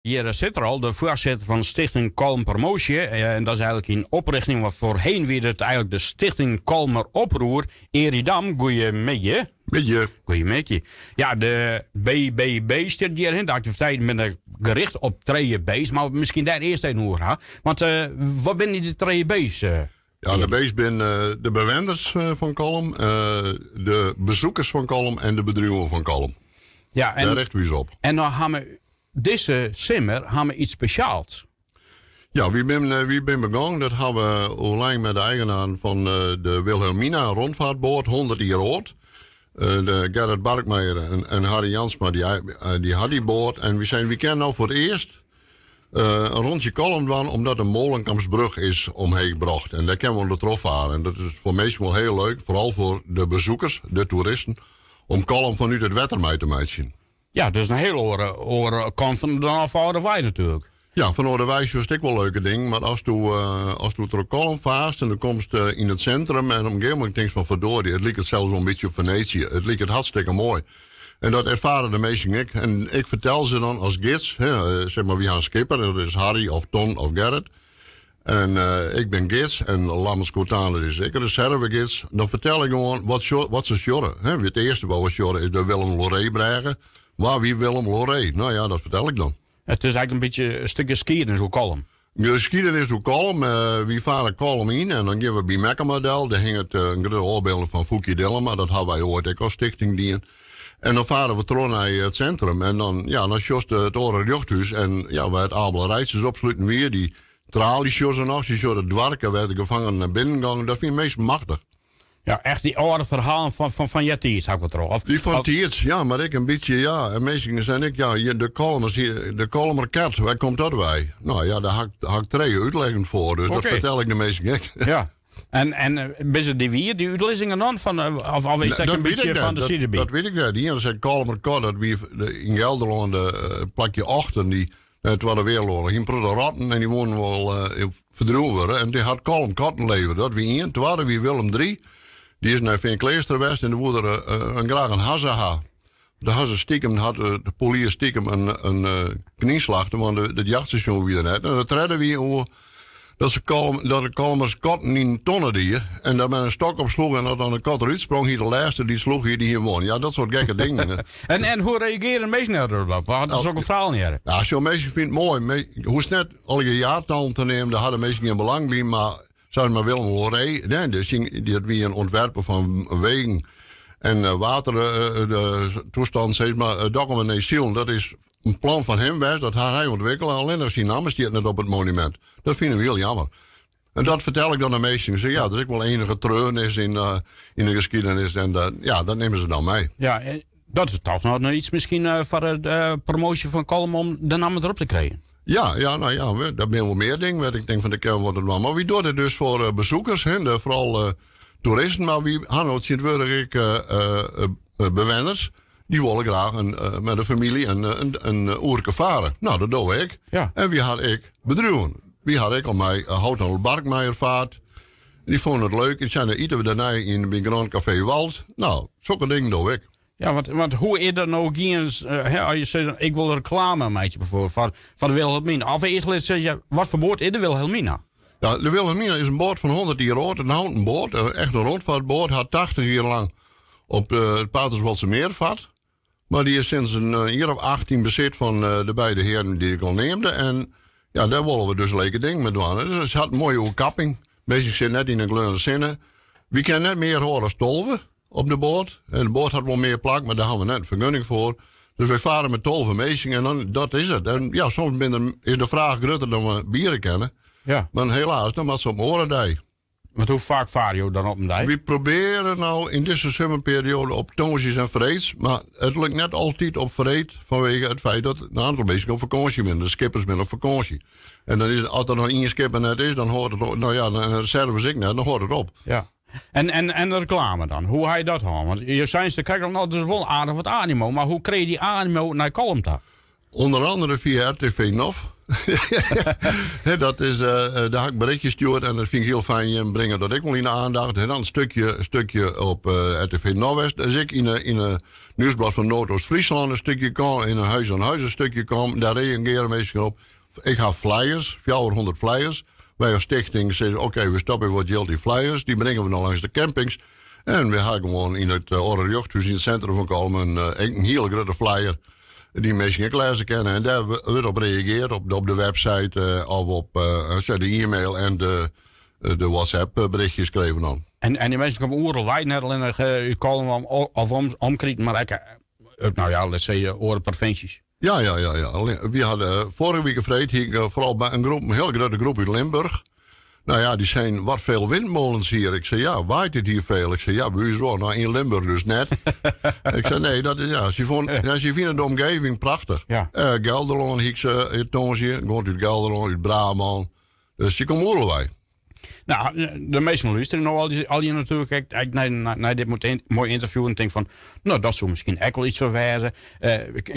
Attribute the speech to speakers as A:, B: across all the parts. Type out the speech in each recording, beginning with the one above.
A: Hjir sit er al, de foarsitter fan Stichting Kollum Promoasje. En dat is eigenlik yn oprichting, want foarhinne wie it eigenlik de Stichting Kollumer Oproer. Erie Dam, goeiemiddei.
B: Middei.
A: Goeiemiddei. Ja, de BBB stiet hjir, de aktiviteiten binne gericht op trije B's, mar miskien dêr earst even oer ha. Want wat binne dy trije B's?
B: Ja, de B's binne de bewenners fan Kollum, de bezoekers fan Kollum en de bedriuwen fan Kollum.
A: Ja, en,
B: Dêr richte we ús op.
A: En dan ha we dizze simmer ha we yts spesjaals.
B: Ja, wy binne begûn. Dat ha we oerlein mei de eigenaren fan de Wilhelmina rondvaartboat, 100 jier âld. De Gerrit Barkmeijer en Harry Jansma, dy ha dy boat. En wy seinen, wy kinne no foar it earst in rûntsje Kollum dwaan, omdat de Molenkampsbrug is omheech brocht. En dêr kinne we ûnder trochfaren. En dat is foar minsken wol hiel leuk, foaral foar de bezoekers, de toeristen, om Kollum fanút it wetter mei te meitsjen.
A: Ja, dus in hiel oare kant fan dan fan âlde wei natuerlik.
B: Ja, fan âlde wei sjochst ek wol leuke dingen, mar asto troch Kollum faarst en do komst yn it sintrum en op in gegeven momint tinkst fan verdorie, it liket sels wol in bytsje op Venetië. It liket hartstikke moai. En dat erfare de minsken ek. En ik fertel se dan as gids, hè, zeg maar, wy ha in skipper, dat is Harry of Ton of Gerrit. En ik bin gids en Lammert Schotanus is ek reservegids. Dan fertel ik gewoan wat se sjogge. Hè, it earste wat we sjogge is de Willem Loré-brêge. Wa wie Willem Loré? Nou ja, dat fertel ik dan.
A: It is eigenlik in bytsje in stikje skiednis oer Kollum.
B: De skiednis oer Kollum. Wy fare Kollum yn en dan gean we by Mekkema del. Dêr hinget in grutte ôfbylding fan Foekje Dillema. Dat ha wy oait ek as stichting dien. En dan fare we troch nei it sintrum en dan, ja, dan sjochst it âlde rjochthús en ja, wêr't Abel Reitsjes opsluten wie, dy traaljes sjogge se noch, se sjogge it doarke wêr't de gefangenen nei binnen gongen. Dat fine minsken machtich.
A: Ja, echt dy âlde ferhalen fan eartiids ha ik wat troch. Of,
B: Dy fan tiids, ja, mar ek in bytsje, ja. En minsken seinen ek, ja, de Kollumers, de Kollumer kat, wêr komt dat wei? Nou ja, dêr ha ik trije útleggen foar, dus dat fertel ik de minsken ek.
A: Ja. En binne dy wier, dy útlizzingen dan? Fan, of is dat in bytsje fantasy derby?
B: Dat wit ik net. Ien sei Kollumer kat, dat wie yn Gelderlân de plakje Ochten, dy nei de Twadde Wereldoarloch. Hiene in protte rotten en dy woenen wol ferdreaun wurde. En dy hat Kollum katten levere. Dat wie ien. Twadde wie Willem III. Dy is nei Feankleaster west en dy woe der graach in hazze ha. De hazze stikem hat de polier stikem in knyn slachte, want it jachtseizoen wie der net. En de tredde wie oer dat se Kollum, dat de Kollumers katten yn in tonne die en daar met in stok op sloegen en dat dan de kat derút sprong, hie de lêste dy't sloech hie, dy hie won. Ja, dat soart gekke dingen.
A: En hoe reagearje de minsken derop? Want dat is ook in ferhaal hearre.
B: Ja, sjo, minsken fine it moai. Hoechst net allegear jaartallen te neamen, dêr ha de minsken gjin belang by, mar Sa mar Willem Loré, nee, dat wie in ûntwerper fan wegen en watertoestand, sis mar, Dokkum en Nijsilen, dat is in plan fan him west, dat hat hy ûntwikkele, allinnich syn namme stiet net op it monumint. Dat fine we hiel jammer. En dat fertel ik dan de minsken. Ik zeg, ja, der is ek wol enige treurnis yn de geschiedenis en ja, dat nimme se dan mei.
A: Ja, dat is toch noch yts miskien foar de promoasje fan Kollum om de namme derop te krijen.
B: Ja, ja, nou ja, dat binne wol mear dingen wêr't ik tink fan dêr kinne we wat oan dwaan. Mar wy dogge dit dus foar eh, bezoekers, hè, de, foaral eh, toeristen, mar wy ha no tsjintwurdich ek eh, bewenners. Dy wolle graach in, mei de famylje in oerke fare. Nou, dat dogge we ek. En wy ha ek bedriuwen. Wy ha ek al mei Houthandel Barkmeijer faard. Dy fûnen it leuk. Dy seinen, ite we dêrnei yn by Grand Café Wald. Nou, sokke dingen dogge we ek.
A: Ja, want hoe is dat no gien? Hè, as je sizze, ik wol reklame meitsje bijvoorbeeld foar de Wilhelmina. Of earst lit sizze, wat foar boat is de Wilhelmina?
B: Ja, de Wilhelmina is in boat fan 100 jier âld, in houten boat, echt in rondvaartboat. Hat 80 jier lang op it Paterswoldsemeer fard. Mar dy is sinds in jier of 8 yn besit fan de beide hearen dy't ik al neamde. En ja, dêr wolle we dus leuke dingen mei dwaan. Dus it hat in moaie oerkapping. Minsken sitte net yn in gleone sinne. Wy kinne net mear hâlde as 12 op de boat. En de boat hat wol mear plak, mar dêr ha we net in fergunning foar. Dus wy fare mei 12 minsken en dan, dat is it. En ja, soms binne der, is de fraach grutter dan we biede kinne. Mar helaas, dan moat se op in oare dei.
A: Want hoe faak fare jo dan op in dei?
B: Wy probearje no yn dizze simmerperioade op tongersdeis en freeds, mar it lukt net altyd op freed fanwege it feit dat in oantal minsken op fakânsje binne. De skippers binne op fakânsje. En dan is, as der noch ien skipper net is, dan hâldt it op. No ja, de reserves ek net, dan hâldt it op.
A: Ja. En de reklame dan, hoe ha je dat hân? Want jo seinen sakrekt al, no, der is wol aardich wat animo, mar hoe krije je dy animo nei Kollum ta?
B: Onder andere fia RTV NOF. Dat is, daar heb ik berichtje stuurd en dat vind ik heel fijn. Je brengen dat ik wel in de aandacht. En dan een stukje op RTV Noordwest. Dus ik in een nieuwsblad van Noordoost-Friesland een stukje kwam. In een huis aan huis een stukje kwam. Daar reageren mensen op. Ik heb flyers, 400 flyers. Wij als stichting zeggen, oké, we stoppen wat geld die flyers. Die brengen we dan langs de campings. En we hebben gewoon in het uh, in het centrum van Kollum een hele grote flyer die mensen ik lezen kennen. En daar wordt op reageerd op de website of op de e-mail en de WhatsApp berichtjes kregen dan.
A: En die mensen komen oeral wij net alleen u Kollum of omkrieten, maar ik, nou ja, let's say, oren provincies.
B: Ja. We hadden vorige week vreed hier vooral bij een groep, een hele grote groep uit Limburg. Nou ja, die zijn wat veel windmolens hier. Ik zei, ja, waait het hier veel? Ik zei, ja, bij u is wel. Nou, in Limburg dus net. Ik zei, nee, dat is, ja, ze, vond, ja, ze vinden de omgeving prachtig. Gelderland, ik ze, het Toonsje, gewoon uit Gelderland, uit Brabant. Dus ze komen overal bij.
A: Nou, de meesten luisteren nou al die natuurlijk. Ik naar dit mooi interview en denk van, nou, dat zou misschien ook wel iets verwijzen.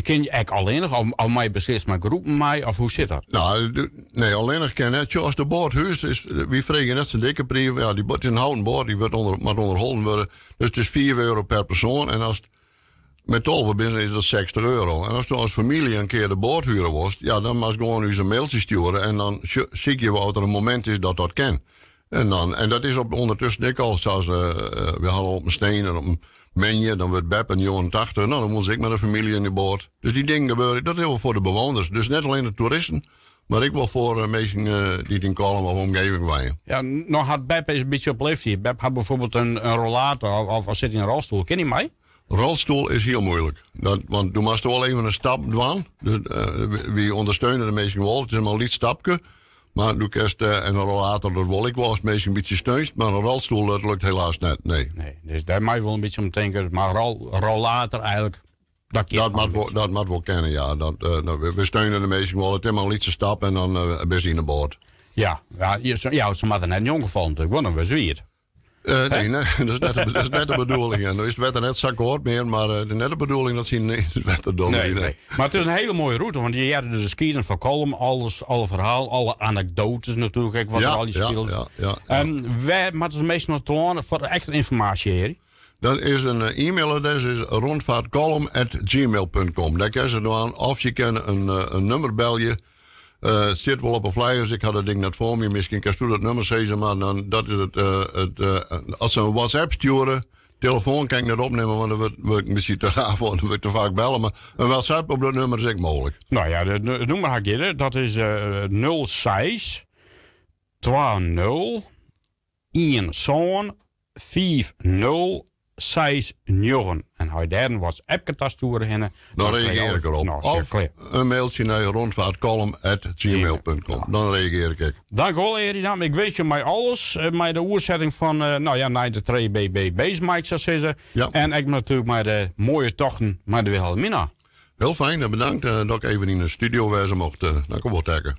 A: Ken je eigenlijk alleen nog, of mij beslist met groepen mij, of hoe zit dat?
B: Nou, nee, alleen nog kennen. Als de boord huist is, wie vragen net zo'n dikke brief. Ja, die boord is een houten boord, die wordt maar onderholden worden. Dus het is 4 euro per persoon. En als het met tolven binnen is dat 60 euro. En als je als familie een keer de boord huren was, ja, dan mag je gewoon eens een mailtje sturen. En dan zie je wel dat er een moment is dat dat kan. En dat is op, ondertussen ik al, zoals we hadden op een steen en op een menje, dan wordt Beb en Johan 80, nou dan moet ik met de familie in de boord. Dus die dingen gebeuren, dat is wel voor de bewoners. Dus net alleen de toeristen, maar ik wel voor mensen die het in Kollum of omgeving wonen.
A: Ja, nog had Beb eens een beetje op leeftijd. Beb had bijvoorbeeld een rollator of zit in een rolstoel. Ken je mij?
B: Rolstoel is heel moeilijk. Want du moest wel even een stap doen. Dus, we ondersteunen de mensen wel. Het is maar een liet stapje. Maar du kerst, en een rollator, dat wil ik wel als mensen een beetje steunt. Maar een rolstoel, dat lukt helaas net, nee.
A: Nee, dus daar mag je wel een beetje om denken. Maar rollator eigenlijk, dat
B: Dat moet wel kennen, ja. Dat, nou, we steunen de mensen wel. Het is maar een lietse stap en dan best in de boord.
A: Ja, ja, ja, ze moeten net niet ongevallen natuurlijk, want dan was weer.
B: Nee, nee, dat is net de bedoeling. En dan is het wetter net zo akkoord meer, maar de net de bedoeling dat ze in het wetter doen.
A: Nee, nee. Maar het is een hele mooie route, want je hebt dus de skiën van Kollum, alles, alle verhaal, alle anekdotes natuurlijk, wat er al die speelt. Wij moeten het meestal nog voor extra informatie, Erik.
B: Dat is een e-mailadres, is rondvaartkollum@gmail.com. Daar kan ze doen, of je kan een nummer bellen. Het zit wel op een flyers, ik had het ding net voor me. Misschien kan je dat nummer zeggen, maar dan, dat is het, het als ze een WhatsApp sturen, telefoon kan ik niet opnemen, want dan word ik misschien te raar voor, dan word ik te vaak bellen. Maar een WhatsApp op dat nummer is ook mogelijk.
A: Nou ja, het nummer ga ik hier, dat is 06 20 1 zoon 5 0 6 9. En hij daar een WhatsApp sturen heen.
B: Dan reageer ik erop.
A: Nou,
B: of een mailtje naar rondvaartkollum@gmail.com. Dan reageer ik.
A: Dank u wel, Erik. Ik wens je mij alles. Met de oerzetting van, nou ja, naar de 2 BBB's, Mike zou zeggen. En ik natuurlijk met de mooie tochten met de Wilhelmina.
B: Heel fijn en bedankt dat ik even in de studio wezen mocht. Dank u wel, Tekke.